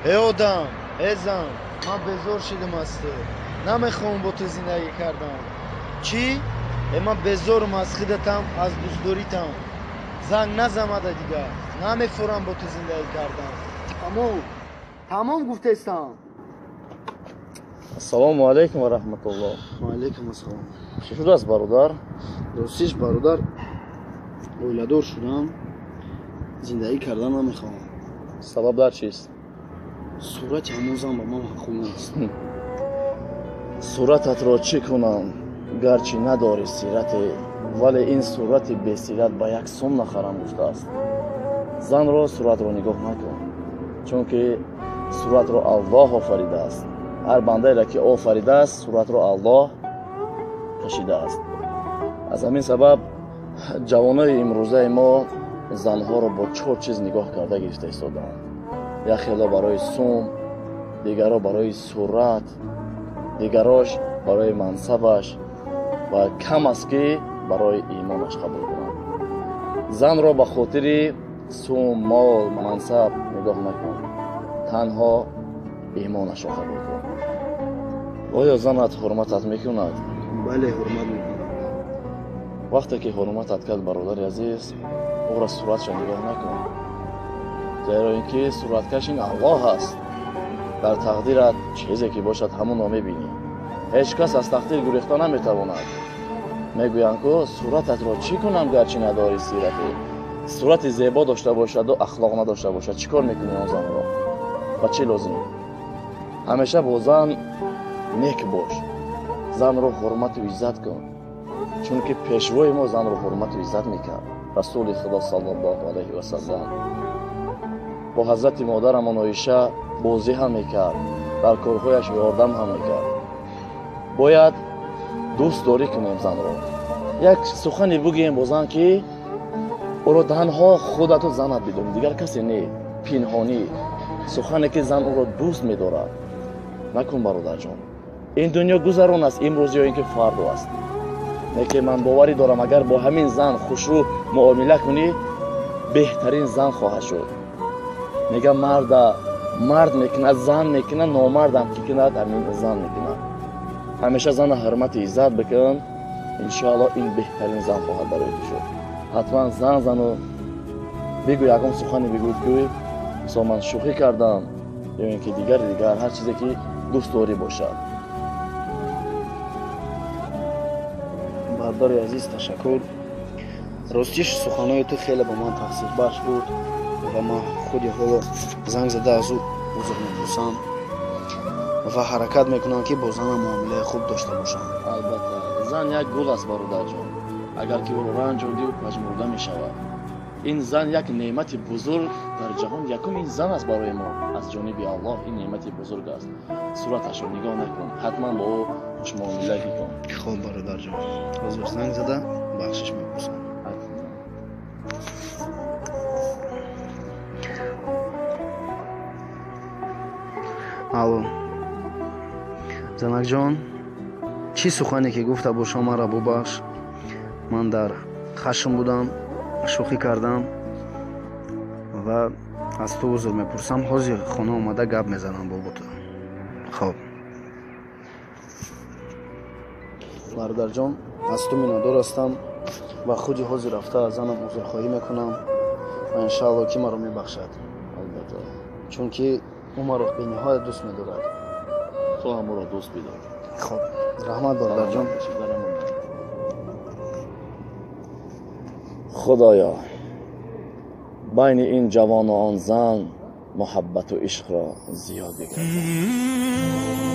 Э одам, э зан, ман безор шидам аз ту. Намехоҳам бо ту зиндагӣ кардан. Чӣ? Э ман безорам аз худатам, аз дӯстдоритам. Занг назамада дигар. Намефорам бо ту зиндагӣ кардан. Тамом. Тамом гуфтестам. Ассалому алайкум ва раҳматуллоҳ. Ва алайкум ассалом. Чӣ шудааст, бародар? Ростиш, бародар, оиладор шудам, зиндагӣ кардан намехоҳам. Сабаб дар чист? Сурати ҳамон зан ба ман маъқул нест. Сурататро чӣ кунам, гарчи надорӣ сирате, вале ин сурати бесират ба як сум нахарам гуфтааст. Занро суратро нигоҳ накун, чунки суратро Аллоҳ офаридааст. Ҳар бандаеро ки офаридааст, суратро Аллоҳ кашидааст. Аз ҳамин сабаб ҷавонои имрӯзаи мо занҳоро бо чор чиз нигоҳ карда гирифта истодаанд. Як хело барои сум, дигаро барои сурат, дигарош барои мансабаш ва кам аст ки барои имонаш қабул кунанд. Занро ба хотири сум, мол, мансаб нигоҳ накун, танҳо имонашро қабул кун. Оё занат ҳурматат мекунад? Бале, ҳурмат мекунад. Вақте ки ҳурматат кард, бародари азиз, ӯро суратша нигоҳ накун, зеро ин ки сураткаш ин Аллоҳ аст. Дар тақдират чизе ки бошад, ҳамонро мебинӣ. Ҳеҷ кас аз тақдир гурехта наметавонад. Мегӯянд ку сурататро чӣ кунам, гарчи надорӣ сирате. Сурати зебо дошта бошаду ахлоқ надошта бошад, чӣ кор мекунӣ он занро? Ба чӣ лозим? Ҳамеша бо зан нек бош, занро ҳурмату иззат кун, чунки пешвои мо занро ҳурмату иззат мекард. Расули Худо саллаллоҳу алайҳи васаллам бо ҳазрати модарамон Оиша бозӣ ҳам мекард, дар корҳояш ёрдам ҳам мекард. Бояд дӯстдорӣ кунем занро. Як сухане бигӯем бо зан, ки ӯро танҳо худату занат бидонӣ, дигар касе не, пинҳонӣ. Сухане ки зан ӯро дӯст медорад. Накун, бародарҷон, ин дунё гузарон аст, имрӯз ё ин ки фардо аст. Лекин ман боварӣ дорам, агар бо ҳамин зан хушрӯ муомила кунӣ, беҳтарин зан хоҳад шуд. Мегам марда мард мекунад, зан мекунад, номардам ки кунад, ҳамин зан мекунад. Ҳамеша зана ҳурмату иззат бикун, иншоаллоҳ ин беҳтарин зан хоҳад барои ту шуд. Ҳатман зан зану бигӯ, ягон сухане бигӯ, ки мисол ман шӯхӣ кардам ё ин ки дигар дигар, ҳар чизе ки дӯстдорӣ бошад. Бародари азиз, ташаккур. Ростиш, суханои ту хеле ба ман таъсирбахш буд ва ман худи ҳоло занг зада аз ӯ узр мепурсам ва ҳаракат мекунам, ки бо занам муомилаи хуб дошта бошам. Албатта, зан як гул аст, бародарҷон. Агар ки ӯро ранҷондӣ, ӯ пажмурда мешавад. Ин зан як неъмати бузург дар ҷаҳон, якум ин зан аст барои мо аз ҷониби Аллоҳ, ин неъмати бузург аст. Сураташро нигоҳ накун, ҳатман бо ӯ хушмуомилагӣ кун. Хуб, бародарҷон, ҳозир занг зада бахшиш мепурсам. Алло, занакҷон, чӣ сухане ки гуфта бошам, маро бубахш. Ман дар хашм будам, шӯхӣ кардам ва аз ту узр мепурсам. Ҳозир хона омада гап мезанам бо ту. Хоб, бародарҷон, аз ту миннатдор ҳастам ва худи ҳозир рафта аз занам узрхоҳӣ мекунам ва иншаалло ки маро мебахшад. Албатта, чунки ӯ маро бениҳоят дӯст медорад. Ту ҳам ӯро дӯст бидор. Хоб, раҳмат, бародарҷон. Худоё, байни ин ҷавону он зан муҳаббату ишқро зиёд бигардон.